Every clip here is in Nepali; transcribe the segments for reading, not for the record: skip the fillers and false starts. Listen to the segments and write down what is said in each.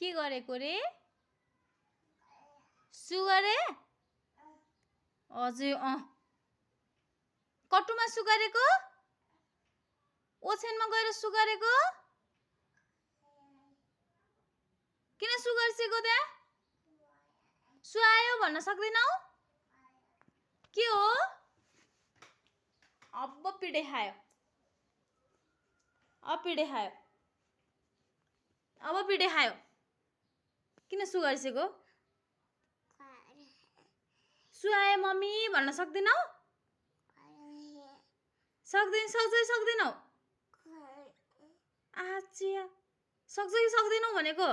के गरेको रे? सुगरे? हजुर कटुमा सुगरेको? ओछ्यानमा गएर सुगरेको? किन सुगर्सेको त्यहाँ? सुहायो भन्न सक्दैनौ? के हो? अब पिडे खायो। अब पिडे खायो। अब पिडे खायो। किन सुगर्सेको? सुहाए मम्मी भन्न सक्दैनौ? सक्दैनौ? आच्छिया सक्छ कि सक्दैनौ भनेको?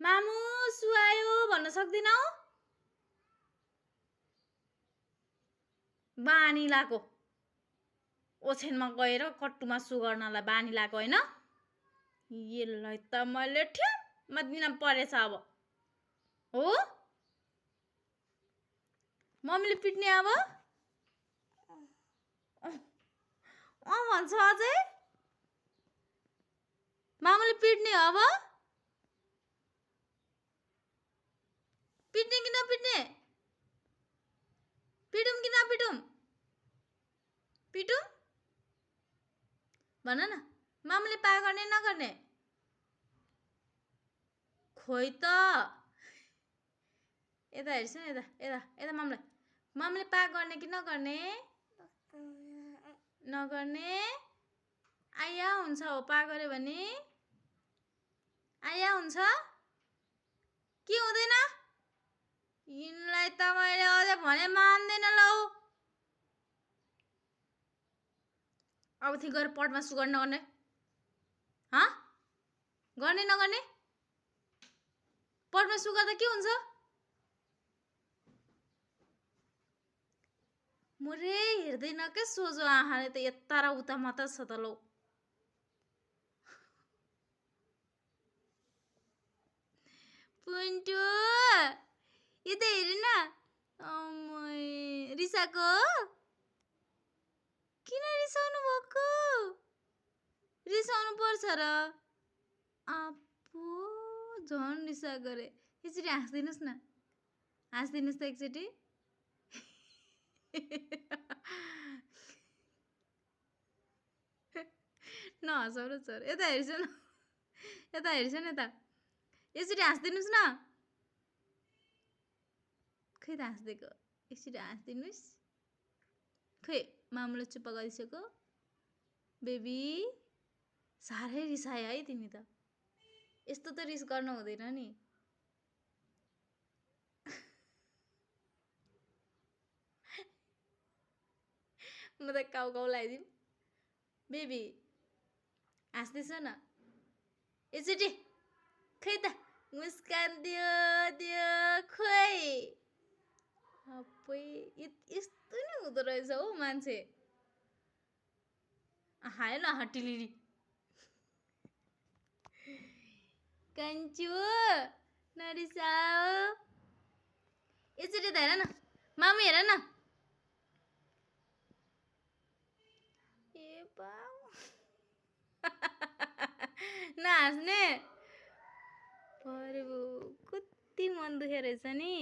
मामु सुहायो भन्न सक्दैनौ? बानी लाको ओछ्यानमा गएर कट्टुमा सुगर्नलाई बानी लाको हैन? यसलाई त मैले ठ्याम्म दिन परेछ अब। हो? मम्मीले पिट्ने अब? भन्छ अझै? मामुले पिट्ने अब? पिट्ने कि नपिट्ने? पिटौँ कि नपिटौँ? पिटौँ? भन न, मामुले पा गर्ने नगर्ने? खोइ त। यता हेर्छ नि यता मामुलाई। मामुले पा गर्ने कि नगर्ने? नगर्ने? आया हुन्छ हो पा गऱ्यो भने? आया हुन्छ? के हुँदैन? यिनलाई त मैले अझै भने मान्दैन लौ। अबदेखि गएर पटमा सुगर नगर्ने? गर्ने नगर्ने? पटमा सुगर त के हुन्छ? मोरे हेर्दैन के सोझो आँखाले त यता र उता मात्र छ त लौ। पुन्टु यता हेर न। रिसाको? किन रिसाउनु भएको? रिसाउनु पर्छ र? आप्पो झन् रिसा गरे। एकचोटि हाँस्दिनुहोस् न। हाँस्दिनुहोस् त एकचोटि। नहसाउ र छोर। यता हेर्छ न। यता हेर्छ न यता। एकचोटि हाँस्दिनुहोस् न। खै त हाँस्दिएको? एकचोटि हाँस्दिनुहोस्। खै मामुले चुप्प गरिसक्यो? बेबी साह्रै रिसाए है तिमी त। यस्तो त रिस गर्न हुँदैन नि। म त काउ लगाइदिउँ। बेबी हाँस्दैछ न? एकचोटि खै त मुस्कान दियो खोइ। अप्पै यस्तो नि हुँदो रहेछ हौ मान्छे। हाय न हटिलिली। कन्चु नरिसाऊ। एकचोटि त हेर न। मामु हेर न। ए बाउ। नहाँस्ने? कति मन दुखे रहेछ नि।